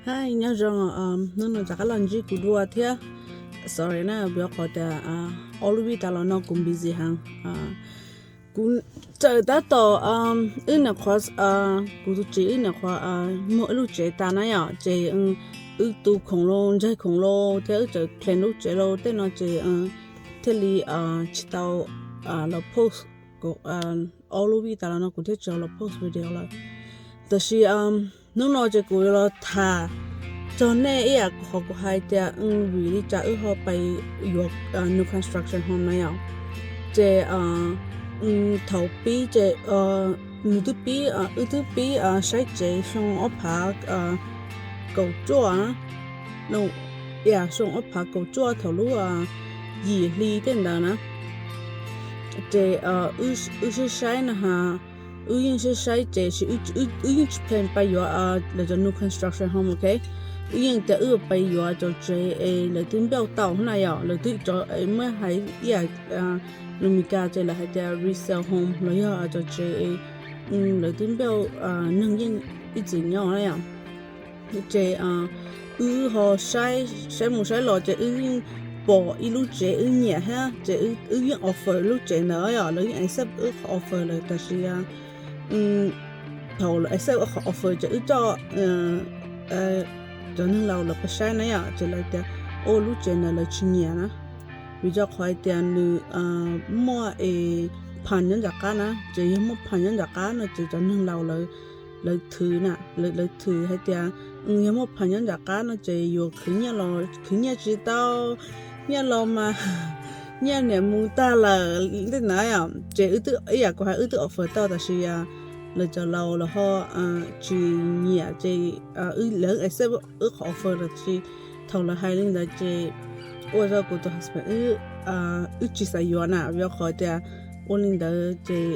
Hi, nyob zoo, hnub no rov qab los ntsib kuv dua thiab. Sorry na, vim qhov tias ob lub vij tas los no kuv busy heev. Kuv txawm tab tom, wb nyuam qhuav, kuv tus txiv wb nyuam qhuav muag wb lub tsev tas na yom, ces wb tu khoom los ntsaig khoom los thiab wb txawm clean lub tsev los tej no ces thiaj li tsis tau los post. Ob lub vij tas los no kuv thiaj tsis los post video lawm. Tab sis hnub no ces kuv yuav los tham txog nej ib yam qhov kuv hais tias vim li cas wb ho pais yuav new construction home na yom. Ces thaum pib ces nws twb pib, wb twb pib saib tsev xyoo ob phav kaum cuaj, no, xyoo ob phav kaum cuaj thaum lub yim hli tej ntawd na. Ces wb saib saib na has, wb yeej saib saib ces wb yeej tsis plan pais yuav lawv cov new construction home, ok. Wb yeej tias wb pais yuav cov tsev es lawv twb build tau na yom, lawv twb cov, muab hais ib yam lus Meskas ces lawv hais tias resale home los yog cov tsev es lawv twb build, neeg yeej ib txwm nyob na yom. Ces wb ho saib, saib mus saib los ces wb pom ib lub tsev wb nyiam thiab ces wb yeej offer lub tsev ntawd yom, lawv yeej accept wb qhov offer lawm tab sis thaum lawv accept wb qhov offer ces wb coj cov neeg laus lawv pais saib na yom, ces lawv tias, o, lub tsev ntawd lawv tsis nyiam na, vim rau qhov hais tias nws muaj es phaj nyob nram qab na, ces yog muaj phaj nyob nram qab no ces cov neeg laus lawv thwm na, lawv thwm hais tias yog muaj phaj nyob nram qab no ces yuav khwv nyiaj los khwv nyiaj tsis tau, nyiaj los mas nyiaj niam mus tag lawm tej na yom. Ces wb twb ib yam kuv hais wb twb offer tau tab sis lawv cov laus los ho tsis nyiam ces lawv accept wb qhov offer lawm tab sis thaum lawv hais li ntawd ces ua rau kuv tus husband wb tsis xav yuav na, vim qhov tias ua li ntawd ces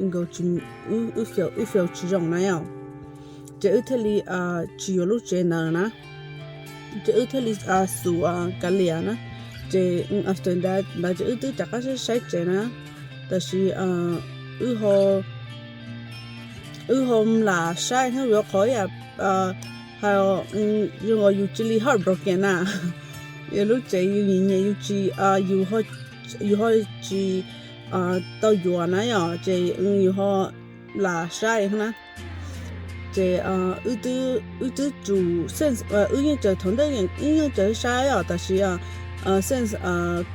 nkaus wb feel tsis zoo na yom. Ces wb thiaj li tsis yuav lub tsev ntawd na, ces wb thiaj li xus kav liam na. Ces after ntawd ces wb twb rov qab saib saib tsev na, tab sis wb ho lam saib hnub yuav qhov ib yam hais zoo nkaus yus cia li heartbroken na, yus lub tsev yus nyiam nyiam yus tsis, yus ho tsis tau yuav na yom, ces yus ho lam saib na. Ces wb twb tsum sense, wb yeej tseem thaum ntej wb yeej tseem saib os, tab sis sense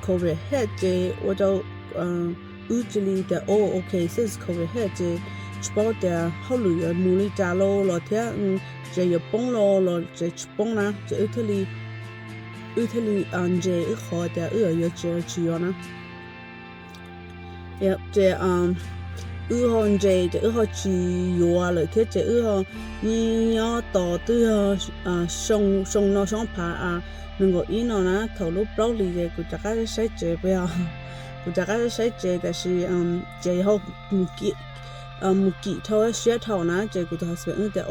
covid hit ces ua rau wb cia li tias o ok, since covid hit ces tsis paub tias hauj lwm yuav mus li cas los thiab tsev yuav poob los los tsev tsis poob na, ces wb thiaj li ntse wb qhov tias wb yuav yuav tsev los tsis yuav na. Ces wb ho ntse ces wb ho tsis yuav lawm thiab ces wb ho nyob tos twb yog xyoo no xyoo phav nees nkaum ib no na, thaum lub plaub hlis ces kuv rov qab saib tsev peb os. Kuv rov qab saib tsev tab sis ces ho mus kim dhau siab dhau na, ces kuv tus husband wb tias,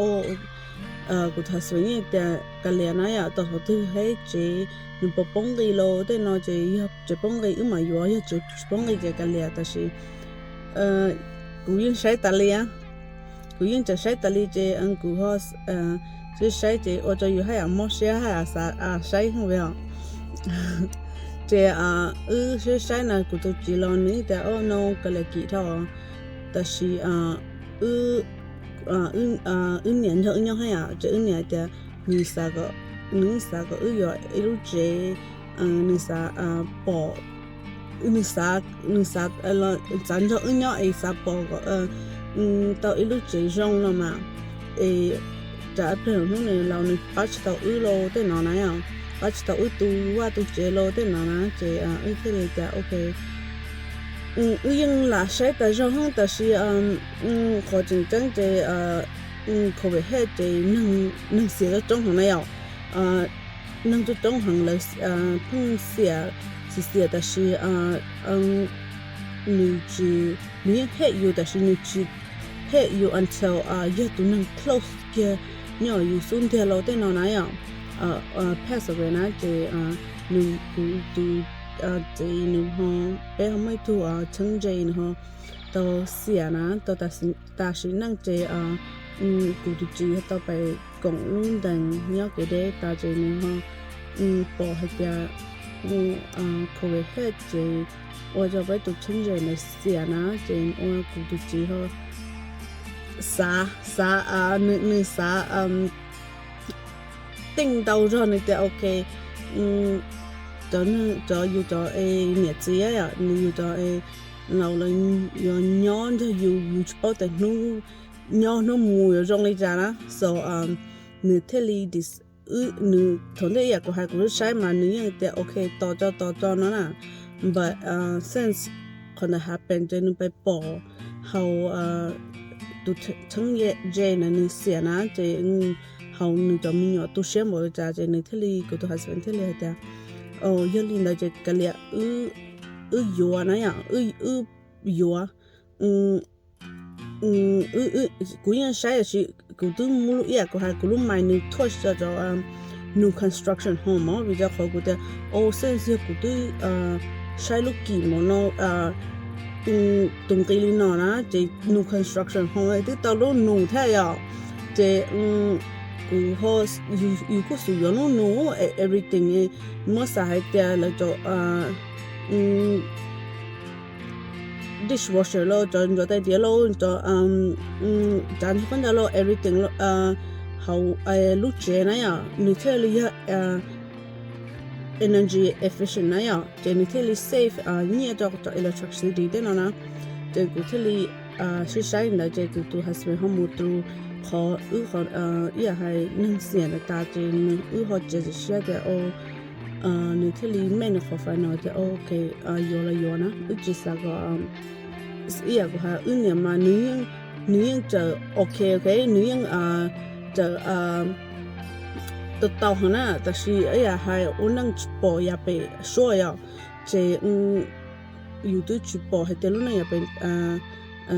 kuv tus husband yeej tias kav liam na yom, tos thaum twg hais tsev nws puas poob nqi los tej no ces yog tsev poob nqi wb mam yuav, yog tsev tsis poob nqi ces kav liam, tab sis kuv yeej saib tas li, kuv yeej tseem saib tas li ces kuv ho saib saib ces ua rau yus haj yam mob siab haj yam xav saib os. Ces wb saib saib na kuv tus txiv los nws tias o no kav liam kim dhau, tab sis wb niam nrog wb nyob haj yam ces wb niam tias nws xav kom, nws xav kom wb yuav ib lub tsev, nws xav pom, nws xav, nws xav, xav nrog wb nyob es xav pom kom tau ib lub tsev zoo no mas es tsam ib pliag hnub nws laus nws pab tsis tau wb los tej no na, pab tsis tau wb tu vaj tu tsev los tej no na ces wb thiaj li tias ok. Wb yeej lam saib tas zog heev tab sis qhov tseem ceeb ces covid hit ces neeg xiam coob coob heev na yom. Neeg coob coob heev lawv pheej xiam, xiam xiam tab sis nws tsis, nws yeej hate yus tab sis nws tsis hate yus until yog tus neeg close kiag nyob yus xub ntiag los tej no na yom, pass away na ces nws, kuv tus txiv nws ho, peb ho muaj ib tug txheeb ze nws ho tau xiam na, tau tas sim neej ces kuv tus txiv tau pais koom lub ntees nyob kev deb tas ces nws ho pom hais tias kuv covid head ces ua rau peb tus change ntawd xiam na ces ua kuv tus txiv ho xav, xav, nws xav teej ntau zog nws tias ok, cov, cov yus cov niam txiv, nws yus cov laus lawv yuav nyob nrog yus, yus tsis paub tias hnub nyob hnub mus yuav zoo li cas na. So nws thiaj li, nws thaum ntej ib yam kuv hais kuv lub saib mas nws yeej tias ok tos tso tos tso no na. But since qhov ntawd happen ces nws pais pom hauv tus txheeb J na nws xiam na ces hauv nws cov me nyuam tu siab npaum li cas ces nws thiaj li, kuv tus husband thiaj li hais tias yog li ntawd ces kav liam wb yuav na yom, wb yuav. Kuv yeej saib tab sis kuv twb muab lub, ib yam kuv hais kuv lub mind nws thuaj tso cov new construction home os vim rau qhov kuv tias o since yog kuv twb saib lub kim mus no tus nqi li no na ces new construction home twb tau lub nus thiab yom. Ces kuv, yus kuj xum yuav lub nus everything, muab xav hais tias lawv cov dishwasher los cov ntsuav tais diav los cov tsav ntsug khaub ncaws los everything hauv lub tsev na yom nws thiaj li yog energy efficient na yom ces nws thiaj li save nyiaj rau cov electricity tej no na. Ces kuv thiaj li sib saib ntawd ces kuv tus husband ho mus through qhov wb, qhov ib yam hais neeg xiam ntawd tas ces nws, wb ho txiav txim siab tias o nws thiaj li make nws qhov final tias ok yuav los yuav na, wb tsis xav kom, ib yam kuv hais wb niam mas nws yeej txawm ok ok nws yeej txawm tau tau heev na tab sis ib yam hais ua neej tsis pom yam pem suab yom ces yus twb tsis pom hais tias lub neej yam pem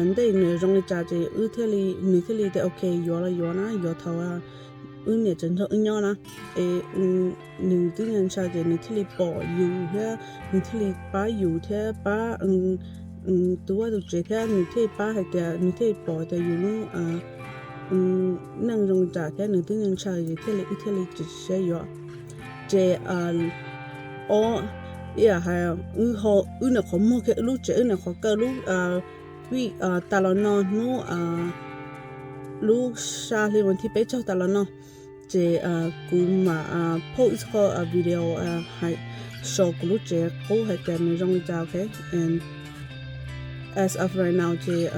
ntej nws zoo li cas ces wb thiaj li, nws thiaj li tias ok yuav los yuav na, yuav thaum wb niam tseem nrog wb nyob na. Es nws twb ntshaw ces nws thiaj li pom yus thiab nws thiaj li pab yus thiab pab tus vaj tus tsev thiab nws thiaj li pab hais tias nws thiaj li pom tias yus lub neej zoo li cas thiab nws twb ntshaw ces thiaj li, wb thiaj li tsis siab yuav. Ces ob, ib yam hais wb, wb niam qhov muag kiag wb lub tsev, wb niam qhov kaw lub vij tas los no hnub, lub xya hli vas thib peb caug tas los no ces kuv mam post ib qho video hais so kuv lub tsev qub hais tias nws zoo li cas ok. As of right now ces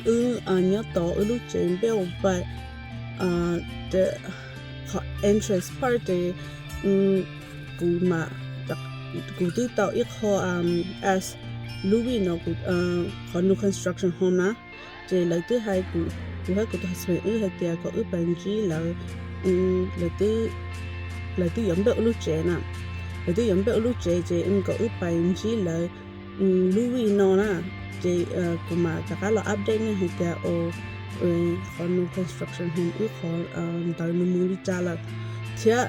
wb nyob tod wb lub tsev npej ua pais qhov entrance part ces kuv mam, kuv twb tau ib qho as lub vij no, qhov new construction home na ces lawv twb hais kuv, kuv hais kuv tus husband wb hais tias kom wb pais ntsib lawv, lawv twb yuav npej ua lub tsev na, lawv twb yuav npej ua lub tsev ces kom wb pais ntsib lawv lub vij no na. Ces kuv mam rov qab los update nej hais tias qhov new construction home wb qhov ntawd nws mus li cas lawm thiab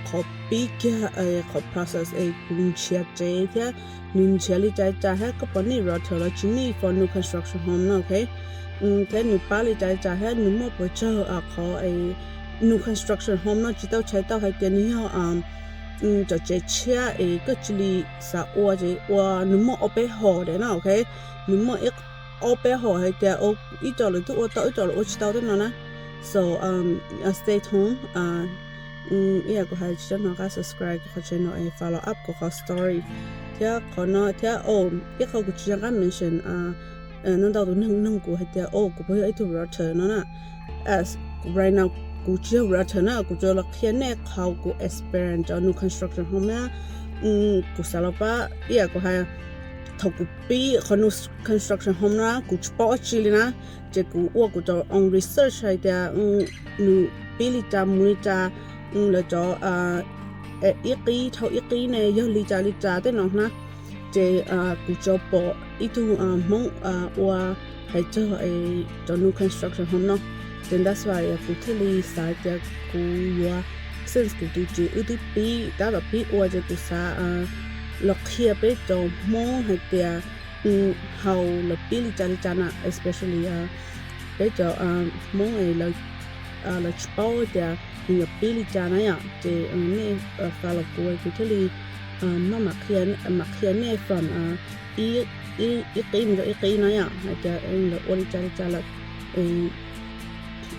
qhov pib kiag qhov process es kuv nrhiav tsev thiab nws nrhiav li cas li cas thiab koj puas need realtor los tsis need for new construction home no ok. Thiab nws pab li cas li cas thiab nws muaj puas tsawg qhov new construction home no tsis tau tshais tau hais tias nws yog cov tsev tshiab es koj cia li xav ua ces ua, nws muaj ob peb hom de no ok. Nws muaj ob peb hom hais tias ib co lawv twb ua tau ib co lawv ua tsis tau tej no na. So stay tuned, ib yam kuv hais tsis tau no qab subscribe kuv qhov channel es follow up kuv qhov story thiab qhov no thiab ib qho kuv tsis nco qab mention, ntau ntau tus neeg nug kuv hais tias o kuv puas yog ib tug realtor no na. As right now kuv tsis yog realtor na, kuv tsuas los qhia nej qhov kuv experience cov new construction home na. Kuv xav los pab ib yam kuv hais thaum kuv pib qhov new construction home na kuv tsis paub dab tsi li na, ces kuv ua kuv cov own research hais tias nws pib li cas mus li cas, lawv cov ib qib dhau ib qib ne yog li cas li cas tej no na. Ces kuv tsuas pom ib tug Hmoob ua hais txog cov new construction home no, ces that's why kuv thiaj li xav tias kuv yuav, since kuv tus txiv wb twb pib tab tom pib ua ces kuv xav los qhia peb cov Hmoob hais tias hauv lawv pib li cas li cas na, especially peb cov Hmoob lawv tsis paub tias nws yuav pib li cas na yom, ces nej follow kuv kuv thiaj li noj mam qhia nej from ib qib mus rau ib qib na yom, hais tias lawv ua li cas li cas lawm.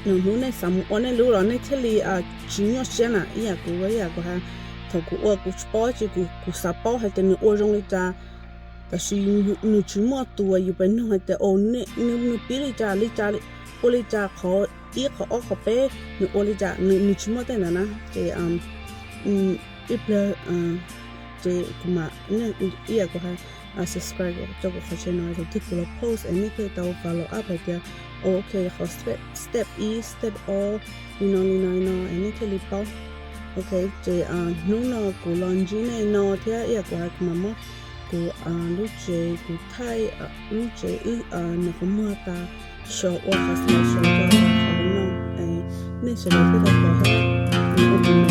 Nws hnub nej xav mus ua nej lub los nej thiaj li tsis nyuaj siab na. Ib yam kuv ib yam kuv hais, thaum kuv ua kuv tsis paub tsi, kuv xav paub hais tias nws ua zoo li cas, tab sis nws tsis muaj tus uas yus pes nug hais tias nws pib li cas li cas, ua li cas qhov ib qhov ob qhov peb nws ua li cas, nws tsis muaj tej ntawd na. Ces ib pliag ces kuv mam, ib yam kuv hais subscribe rau kuv qhov channel no, thaum twg kuv los post es nej thiaj tau follow up hais tias ok qhov step ib step ob li no li no li no es nej thiaj li paub. Ok, ces hnub no kuv los ntsib nej no thiab ib yam kuv hais kuv mam muab kuv lub tsev kuv thaij lub tsev wb nws qhov muag tas so ua qhov snow show rau qhov no, nej sawv daws thiaj tau pom thiab.